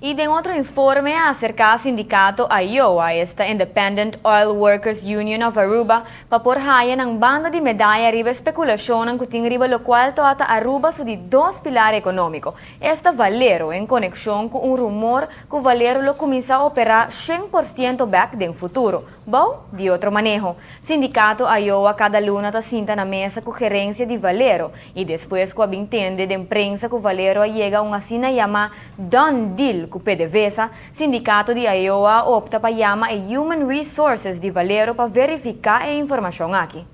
Y den otro informe a acerca sindicato IOWA, esta Independent Oil Workers Union of Aruba, pa por haya nan banda di medaya riba especulacion cu tin riba locual ta Aruba su di dos pilar economico, esta Valero, en conexion cu un rumor cu Valero lo cuminsa opera 100% back den futuro. Bou di otro maneho. Sindicato IOWA cada luna ta sinta na mesa cu gerencia di Valero y despues cu a bin tende den prensa cu Valero a yega un asina yama done deal cu PDVSA, sindicato di IOWA a opta pa yama e Human Resources di Valero pa verifica e informacion aki.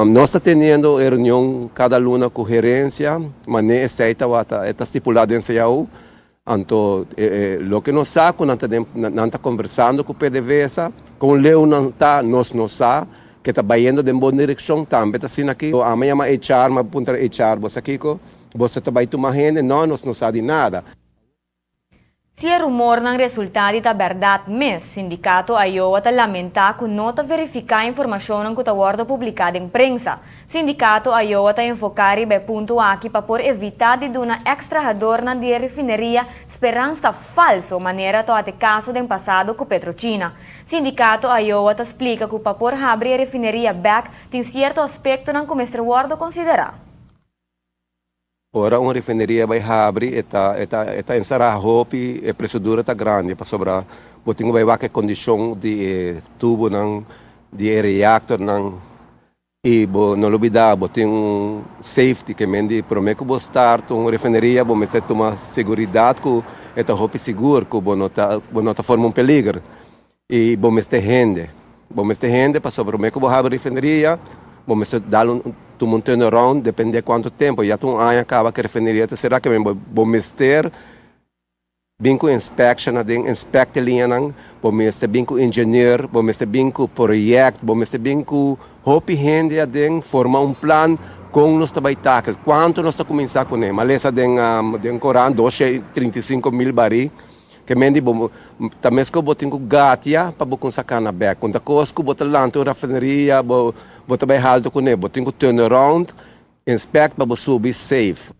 Nos ta teniendo reunion cada luna cu gerencia, mas esey ta stipula den CAO. Anto, loke nos sa, cu nan ta conversando cu PDVSA, cu leu nan ta, nos no sa, cu ta bayendo den bon direccion tambe, ta asina aki. Ami a yama HR, m'a puntra HR, "Bo kico? Bo ta bay tuma hende?" "No, nos no sa di nada." Si e rumornan resulta di ta berdad mes, sindicato IOWA ta lamenta cu no ta verifica informacion cu ta wordo publica den prensa. Sindicato IOWA ta enfoca riba e punto aki pa por evita di duna ex-trahadornan di refineria speransa falso, manera tabata e caso den pasado cu Petrochina. Sindicato IOWA ta splica cu pa por habri e refineria back tin cierto aspectonan cu mester wordo considera. Ora un refineria bay habri, e ta encera hopi, e procedura ta grandi, pasobra bo tin bay wak condicion di tubonan, di reactornan, y bo no lubida, bo tin un safety kiermen di prome cu bo start un refineria, bo mester tuma seguridad cu e ta hopi sigur, cu bo no ta forma un peliger. Y bo mester hende. Bo mester hende pasobra prome cu bo habri refineria, bo mester dal un turnaround, depende cuanto tempo. Ya un aña caba cu e refineria ta sera, kiermen bo mester bin cu inspection, aden inspect liñanan, bo mester bin cu engineer, bo mester bin cu project, bo mester bin cu hopi hende aden forma un plan con nos ta bay tackle, cuanto nos ta cuminsa cune. M'a lesa den corant 235 mil bari, kiermen di bo tambe cu bo tin cu gatia pa bo cuminsa cana back. Cu cos cu bo ta lanta un refineria, bo ta bay halto cune, bo tin cu turn around, inspect pa bo subi safe.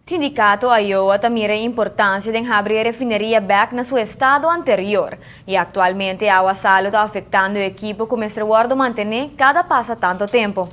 Sindicato IOWA ta mira e importancia di habri e refineria back na su estado anterior y actualmente awa salo ta afectando e ekipo cu mester wordo mantene cada pasa tanto tempo.